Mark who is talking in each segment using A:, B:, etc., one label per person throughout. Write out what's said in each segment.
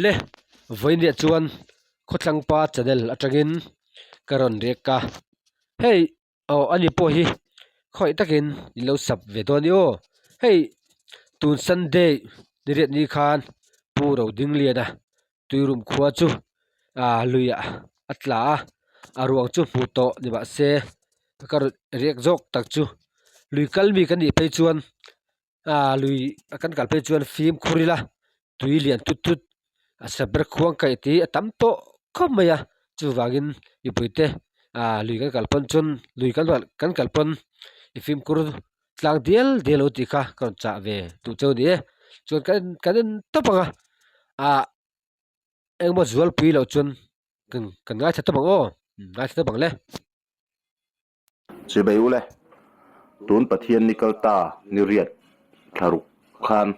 A: Le vawiin chuan khawtlangpa channel atangin ka rawn rek a hei aw ani pawh hi khawi takin in lo sub ve dawn a ni aw hei tun sunday ni riat ni khan pu Rodingliana tuirum khua chu ah luiah a tla a a ruang chu hmuh tawh ni mahse ka rawn riak zawk tak chu lui kal mi ka nih phei chuan ah lui a kan kal phei chuan fimkhur ila tui lian tut tut a saber khuang kaih tih a tam tawh khawp mai a chuvangin mipui te ah lui kan kal pawn chuan lui kan kan kal pawn i fimkhur tlang dial dial lo tih kha ka rawn chah ve duh cheu a ni e chuan kan kan en tawp ang a ah engemaw zualpui loh chuan kan kan ngaithla tawp ang aw ngaithla tawp ang le.
B: Chibei ule, tun Pathian ni kal ta ni riat thlaruk khan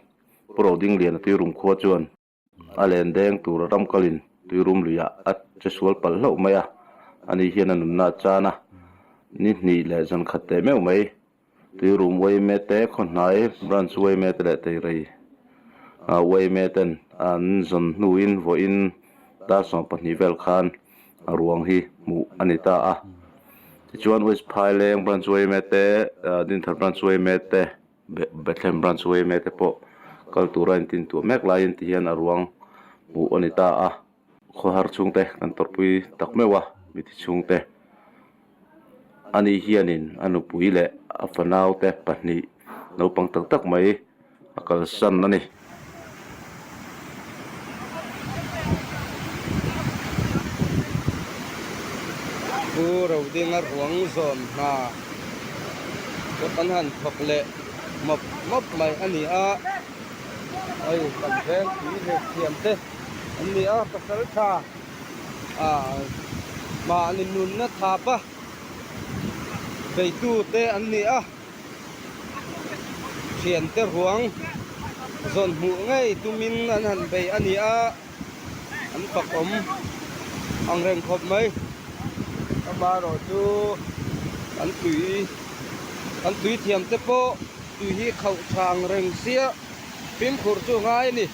B: Pu Rodingliana tuirum khua chuan a len deng tur a ram kalin tuirum luiah a che sual palh hlauh mai a, ani hian a nunna a chan a, ni hnih leh zan khat teh meuh mai. Tuirum Uaime te, Khawhnai Branch Uaime te leh Teirei Uaime ten an zawn hnuin vawiin dar 12 vel khan a ruang hi hmuh a ni ta a. Tichuan West Phaileng Branch Uaime te, Dinthar Branch Uaime te, Bethlehem Branch Uaime te pawh kal tura intintuah mek laiin tihian a ruang hmuh a ni ta a. Khawhar chhungte kan tawrhpui tak meuh a, mithi chhungte. Ani hianin a nupui leh a fanaute pahnih naupang tak tak mai a kalsan a ni.
C: Pu Rodinga ruang zawn hna chu kan han thawk leh mawp mawp mai a ni a, hei kan veng tui leh thiam te an ni a, pasal tha ah mahni nunna thap a beitu te an ni a. Thiante ruang zawn hmuh ngei tumin an han bei a ni a, an fak awm ang reng khawp mai. Amaherawh chu an tui an tui thiam te pawh tui hi khauh tha ang reng sia fimkhur chu a ngai a ni.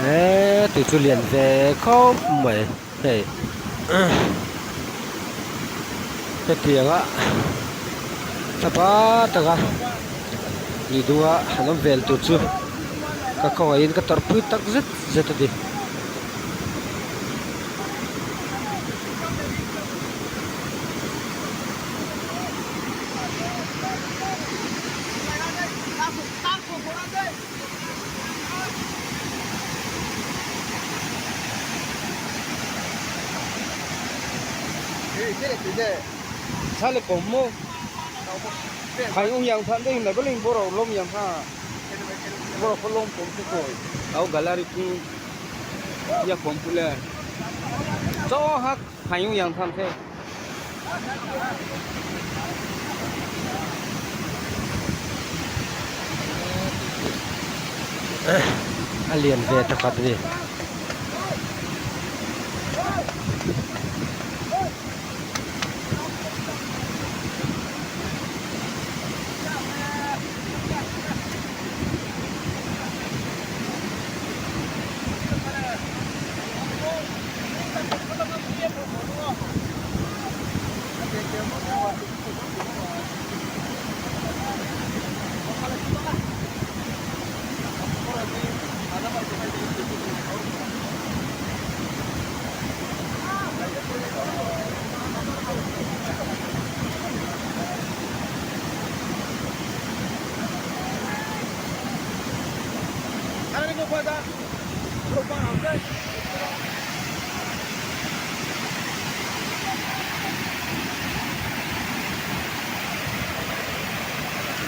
A: Eee tui chu lian ve khawp mai hei hetiang a thlapa taka lui dunga han awm vel tur chu ka khawngaihin ka tawrhpui tak zet zet a ni. A lian ve takhat a ni.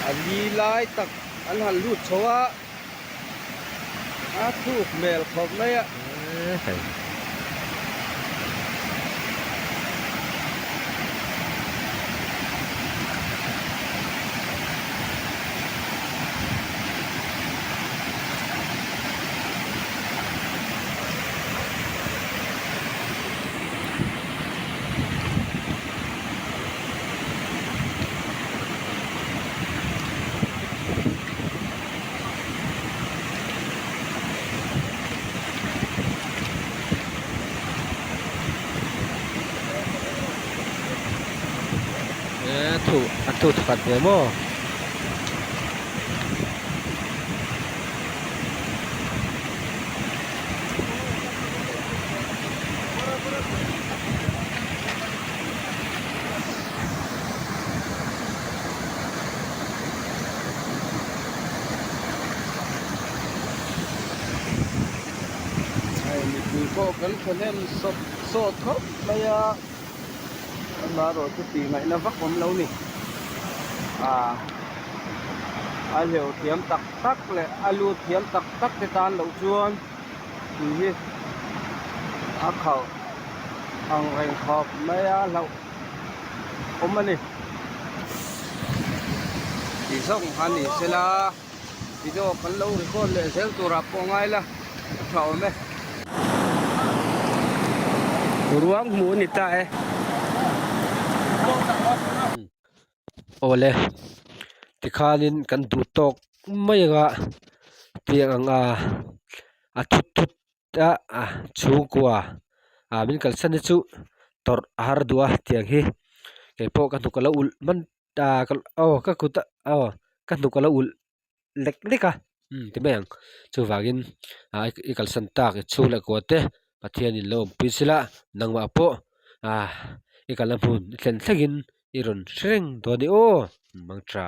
C: A li lai tak an han lut chho a, a thuk hmel khawp mai a.
A: Thu a thu thawkhat ve maw.
C: Hei mipui pawh kan thahnem sawt sawt khawp mai a amaherawh chu tih ngaihna vak awm lo ni ah a hleuh thiam tak tak leh a lut thiam tak tak te tan loh chuan tui hi a khauh ang reng khawp mai a hlauh awm a ni tih zawng kha ni sela video kan lo record leh zel turah pawh ngai la a tha awm e. Ruang hmuh a ni ta e.
A: Awle tikhanin kan duh tawk mai anga tiang ang a a thut thut a a chhungkua ah min kalsan hi chu tawrh a har duh a tiang hi keipawh ka hnuk a lo ulh hman ta aw ka kut a aw ka hnuk a lo ulh lek lek a umm ti mai ang chuvangin ah i kalsan tak i chhung leh kua te Pathianin lo awmpui sela nangmah pawh ah i kalna hmun i thlen thlengin i rawn hre reng dawn a ni aw mantra.